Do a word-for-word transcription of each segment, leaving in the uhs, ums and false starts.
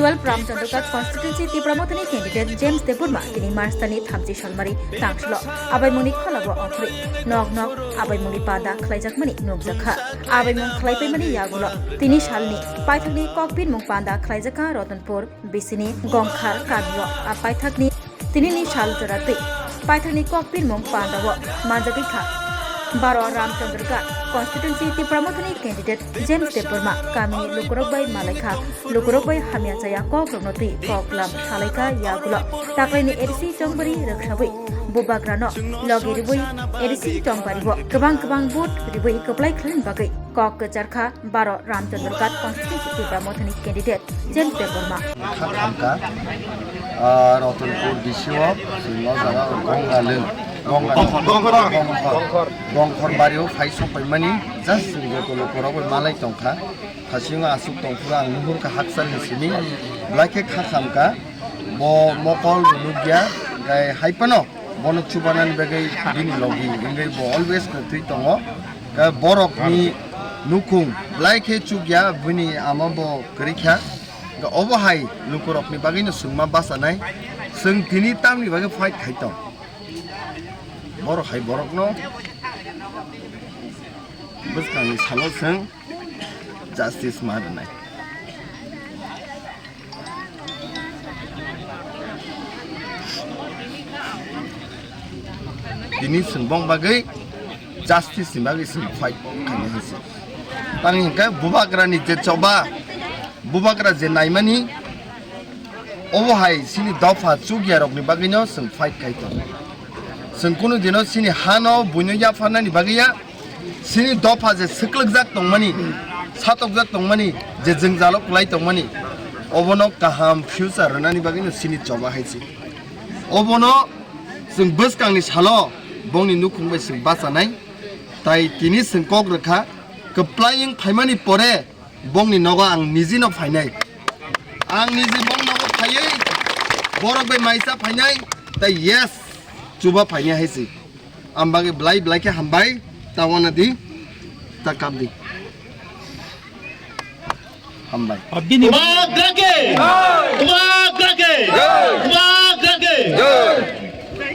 Twelve Ramchandra Ghat constituency Tipra Mothani candidate James Debbarma tini March tani thamchi salmari tangsulo abaimungni kholabo ongkhorwi nok nok abaimungni panda khlaijakmani nukjakha. Abaimung khlaipaimani yagulo tini salni paithakni kokbinmung panda khlaijakha Ratanpur bisini Gongkhar kamio a paithakni tinini sal jora twi paithakni kokbinmung pandao manjagwi kha. Baro Ramchandra Ghat constituency Tipra Mothani candidate James Debbarma kamini lukurok bai malaikha, lukurok bai hamya chaya kokrokno twi kok lam salaikha. Yagulo taklaini A D C chongbari rwksabwi bubagrano logi rwbwi A D C chongbario kwbang kwbang vote rwbwi kwplai khlaini bagwi kok kwcharkha. Baro Ramchandra Ghat constituency Tipra Mothani candidate James Debbarma. Kha khamka, ah, Ratanpur D C o, chwng o jaga o Gongalwng, Gongalwng, Gongkhor, Gongkhor, Gongkhor bario phai sokpaimani, just chwng joto lukurok bai malai tongkha. Thasingo aswk tongphuru ang nuhurkha hakchal ni simi, belai khe kha khamka, bo mokol nukya, gai hai phano bono chubanani bagwi bini logi wngwi bo always kwthwi tongo. Ka borokni nukhung belai khe chukya, bini ama bo kwrwi kha. Ka obo hai lukurokni bagwino chwngma bachanai. Chwng tini tamni bagwi fight khai tong? Borok hai borokno bwskangni salo chwng justice ma rwnai. Tini chwng bong bagwi justice ni bagwi chwng fight khainai hai se. Tang hinkhe bubagrani je choba, bubagra je naimani, obo hai chini dopha chukya rokni bagwino chwng fight khai tongo. Chwng kunu dino chini hano buino yapharnani bagwi ya, chini dopha je swklwkjak tongmani, satokjak tongmani, je jwngjalo kwlai tongmani, obono kaham future rwnani bagwino chini choba hai se. Obono chwng bwskangni salo bongni nukhung bai chwng bachanai, tai tini chwng kok rwkha, kwplai wng phaimani pore bongni nogo ang nijino phainai. Ang niji bong nogo phaiwi borok bai maisa phainai, tai yes, chuba phainai hai se. Ang bagwi belai belai khe hambai, ta wana di, ta kap di. Hambai. O bini Bubagrake! Bubagrake! Bubagrake!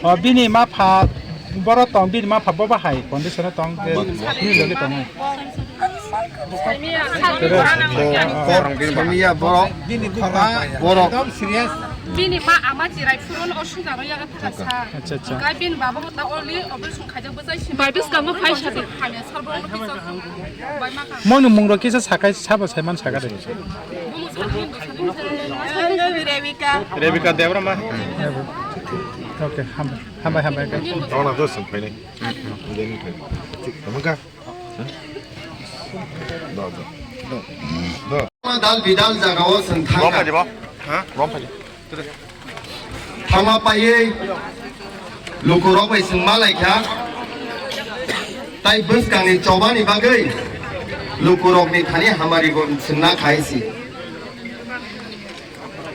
O bini mapha boro tong, bini mapha bo bahai condition tong, je ni logi tong. Tere, Kor samiya borok, borok. Bini ma ama chirai phurun o sugar o yaga thaka sa. Acha, acha. Kai bini baba ta only operation khaijak bwchai simi. Bai bwskango phai sadi. Hamya sar borok no kisa. Bai ma ka. Moni mung rok kisa sakai sabo saiman sakare. Bumu sa bini bwsa bini sa. Rebecca. Rebecca Debbarma. Okay, hambai, hambai, hambai. Tong na dos sung phainai. Deni phainai. Thik, tamo ka? Dal bidal jagao chwng thangkha. Thangma paiwi lukurok bai chwng malaikha. Tai bwskangni chobani bagwi lukurokni thani hamari bo chwngna khai si.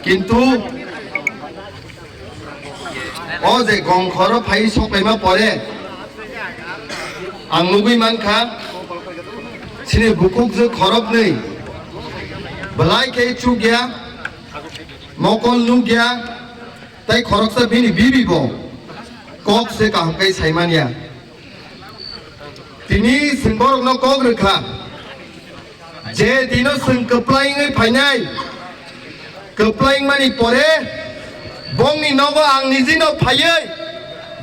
Kintu o je Gongkhoro phai sokpaima pore ang nugwi mankha, chini bukhukjwk khoroknwi belai khe chukya, mokol nukya, tai khoroksa bini bibi bo kok se kaham khe saimanya. Tini chwng borokno kok rwkha. Je dino chwng kwplai wngwi phainai, kwplai wngmani pore bongni nogo ang nijino phaiwi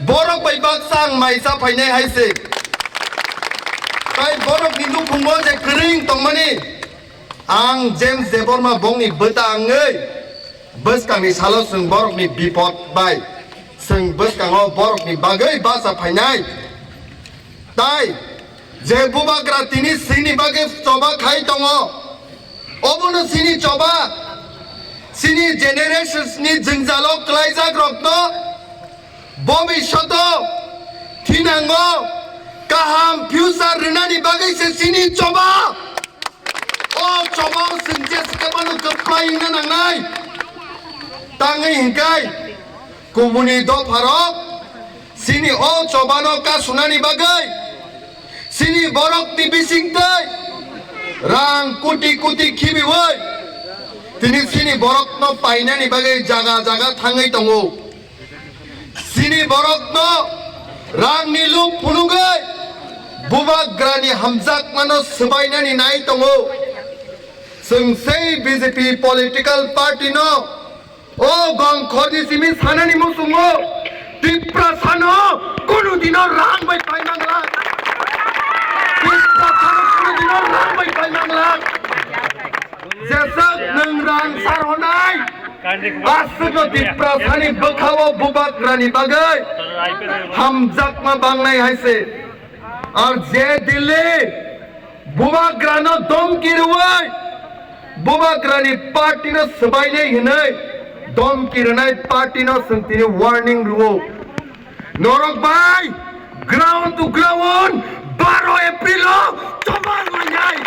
borok bai baksa ang maisa phainai hai se. Tai borokni nukhungo je kwrwng tongmani ang James Debbarma bongni bwta wngwi bwskangni salo chwng borokni bipod bai chwng bwskango borokni bagwi bacha phainai. Tai je bubagra tini chini bagwi choba khai tongo, obono chini choba, chini generations ni jwngjalo kwlaijak rokno bobishoto thinango kaham future rwnani bagwi se chini choba. O choba o chwng je se kebano kwplai wngna nangnai. Tangwi hinkai kubuni dopharok chini o chobano kasunani bagwi chini borokni bisingtwi rang koti koti khibiwi Tini chini borokno painani bagwi jaga jaga thangwi tongo. Chini borokno rangni luk phunugwi bubagrani hamjakmano swbainani nai tongo. Chwng sei B J P political party no o gongkhorni simi sanani muchungo Tiprasano kunu dino rang bai paimangla. Tiprasano kunu dino rang bai paimangla. Jeswk nwng rang sar hwnai, aswkno Tiprasani bwkhao bubagrani bagwi hamjakma bangnai hai se. Ar je Delhi bubagrano domki rwui, bubagrani party no swbainai hwnwi domki rwnai party no chwng tini warning rwo. Norok bai, ground to ground, baro April o choba rwnai.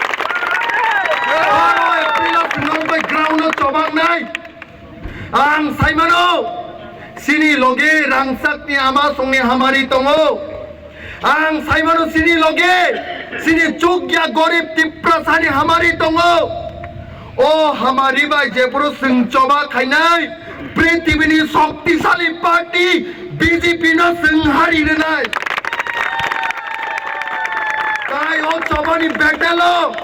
Baro April o norok bai ground o choba wnai. Ang saimano, chini loge rangchakni ama songni hamari tongo. Ang saimano, chini loge, chini chukya gorib Tiprasani hamari tongo. O hamari bai jephuru chwng choba khainai, prithibini shoktisali party B J P no chwng hari rwnai. Tai o chobani battle o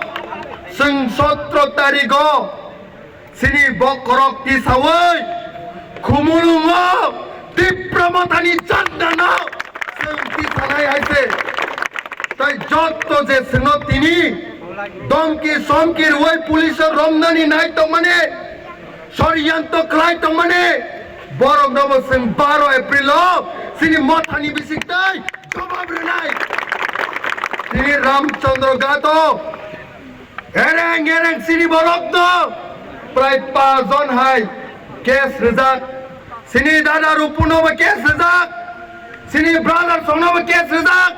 chwng sotro tarigo chini bokhorok tisaui khumulungo Tipra Mothani chandano chwng tisanai hai se. Tai jotto je chwngno tini domki somki rwui police o romnani nai tongmani, soriyanto khlai tongmani, borokno bo chwng baro April o chini mothani bising tei jobab rwnai. Tini Ramchandra Ghat o ereng ereng chini borokno prai paanch jon hai case rwjak. Chini dada Rupuno bo case rwjak. Chini brother songno bo case rwjak.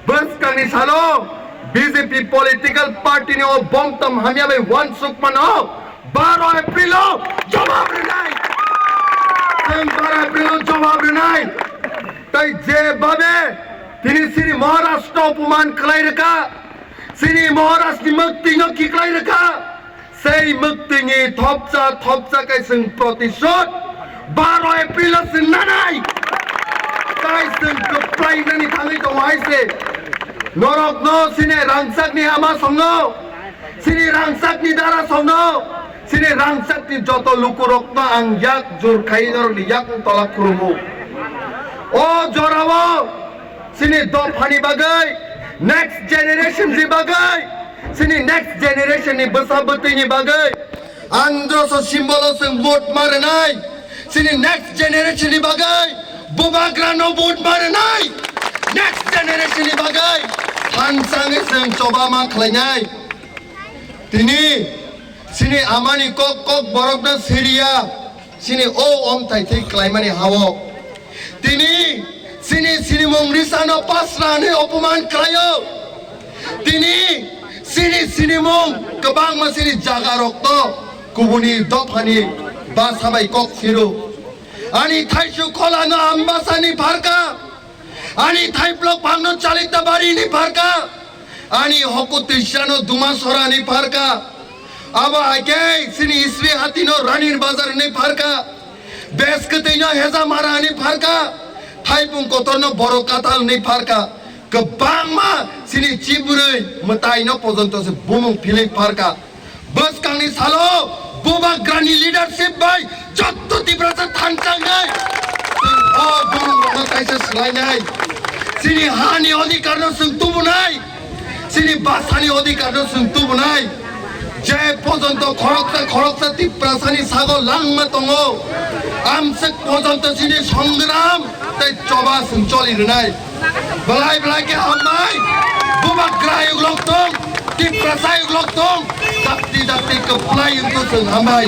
Bwskangni salo B J P political party ni o bomtom hamya bai uansuk mano baro April o jawab rwnai. Chwng baro April o jawab rwnai. Tai je babe tini chini Maharashtra opuman khlai rwkha, chini Maharashtra ni mwktwi no kiklai rwkha. Sei mwktwini thopsa thopsa khe chwng protisod baro April o chwng nanai. Tai chwng kwplai nani thangwi tongo hai se. Norokno chini rangchakni ama songno, chini rangchakni dara songno, chini rangchakni joto lukurokno ang yak jur khai norokni yakung tola khulumo. O jorao chini dophani bagwi, next generation ni bagwi, chini next generation ni bwsa bwtwi ni bagwi, androso symbol o chwng vote ma rwnai, chini next generation ni bagwi, bubagra no vote ma rwnai, next generation ni bagwi, phansangwi chwng choba ma khlainai. Tini chini amani kok kok borok no siriya, chini o omthai thwi klaimani hao. Tini chini sinimung risano pasra hwnwi opuman khlaio. Tini chini sinimung kwbangma chini jagarokno kubuni dophani basa bai kok siro. Ani thaisu kholano Ambasani pharkha. Ani thaiplok phangno Chalitabari ni pharkha. Ani hoku twisano Dumasora ni pharkha. Abo hai khe chini Isri hati no Ranir Bazar ni pharkha. Bes kwtwi no Hejamara ni pharkha. Thaipung kotor no Borok Kathal ni pharkha. Kwbangma chini chibrwi mwtai no pojonto se bumung philwi pharkha. Bwskangni salo bubagrani leadership bai jotto Tiprasa thanchang nai. Chwng o bumung rokno kaisa swlai nai. Chini hani odhikar no chwng tubu nai. Chini bhasha ni odhikar no chwng tubu nai. Je pojonto khoroksa khoroksa Tiprasa ni sago langma tongo. Amswk pojonto chini songram tei choba chwng choli rwnai. Belai belai khe hambai. Bubagra yuglok tong, Tiprasa yuglok tong, dakti dakti kwplai wngkhu chwng hambai.